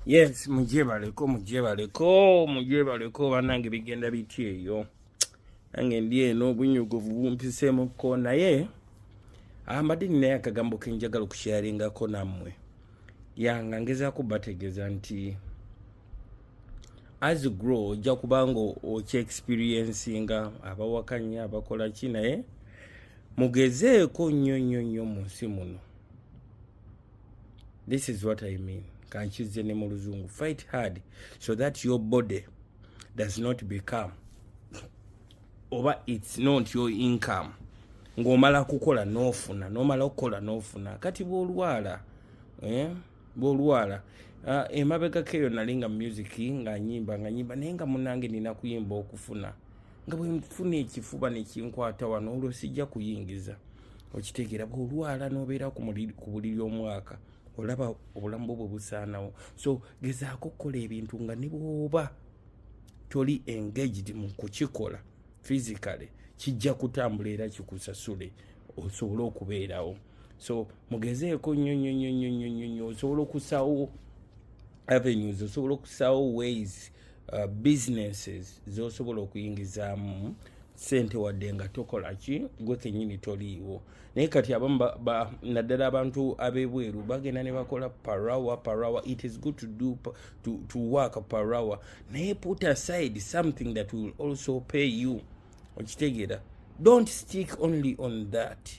Yes, mugyebaleko, mugyebaleko, mugyebaleko. Bannange, bigenda biti eyo? Nange ndi eno, obunyuguvu bumpiseemukko, naye mbadde ninayo akagambo kenjagala okusharingako nammwe. Yanga ngezaako bategeeza nti as you grow ojja kubanga okye-experiencinga abawakanya, abakola ki, naye mugezeeko nnyo nnyo nnyo mu nsi muno. This is what I mean, kankize ne mu Luzungu: fight hard so that your body does not become oba it's not your income. Ng'omala kukola n'ofuna, n'omala okukola n'ofuna. Kati bw'olwala, eh? Bw'olwala, emabegako eyo nali nga music, nga nyimba, nga nyimba, naye nga munange nina kuyimba okufuna. Nga bwe nfuna ekifuba nekinkwata wano, olwo sijja kuyingiza. Okitegeera? Bw'olwala n'obeera ku buliri omwaka, olaba obulamu bwo bwe busaanawo. So gezaako okukola ebintu nga ne bw'oba toli engaged mu kukikola physically, kijja kutambula era kikusasule osobole okubeerawo. So mugezeeko nnyo nnyo nnyo nnyo nnyo nnyo nnyo. Osobola okusaawo avenues, osobola okusaawo ways, businesses zosobola okuyingizaamu sente wadde nga tokola ki, gwe kenyini toliiwo. Naye kati abamu naddala abantu ab'ebweru bagenda ne bakola per hour, per hour. It is good to work per hour, naye put aside something that will also pay you. Okitegeera? Don't stick only on that.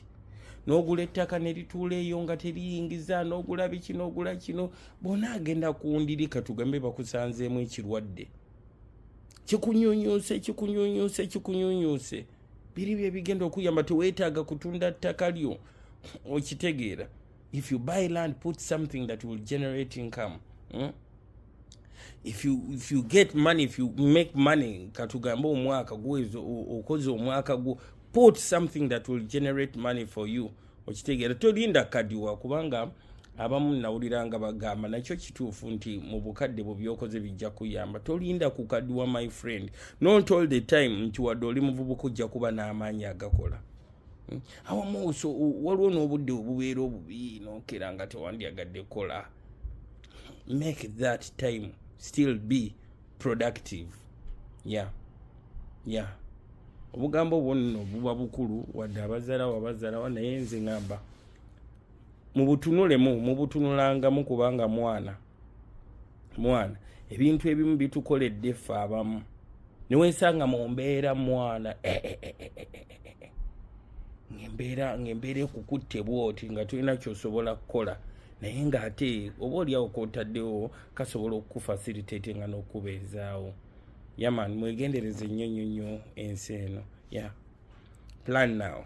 N'ogula ettaka ne lituula eyo nga teriyingiza, n'ogula biki, n'ogula kino, bwona agenda ku ndiri, katugambe bakusanzeemu ekirwadde, kikunyunyuse, kikunyunyuse, kikunyunyuse, biri bye bigenda okuyamba. Teweetaaga kutunda ttaka lyo. Okitegeera? If you buy land, put something that will generate income, If you get money, if you make money, katugambe omwaka guweze, okoze omwaka gwo, put something that will generate money for you. Okitegeera? Tolinda kadiwa, kubanga abamu nawulira nga bagamba, nakyo kituufu, nti mu bukadde bwe byokoze bijja kuyamba. Tolinda kukadiwa, my friend. Not all the time nti wadde oli muvubuka ojja kuba n'amaanyi agakola. Awamu so waliwo n'obudde obubeera obubi, nokera nga tewandyagadde kukola. Make that time still be productive. Yeah, obugambo obwo nno buba bukulu, wadde abazaalawo abazaalawa, naye nze ŋŋamba mubutunulemu, mubutunulangamu, kubanga mwana mwana ebintu ebimu bitukoledde ffe abamu. Niwesanga mu mbeera, mwana, eh, eh, eh, eh, eh, eh, eh. Ng'embeera ekukutte bwoti nga tolina kyosobola kukola, naye ng'ate oba oliawo kotaddewo kasobola okukufacilitate nga n'okubeezaawo. Yeah man, mwegendereze nnyo nnyo nnyo ensi eno. Yeah, plan now.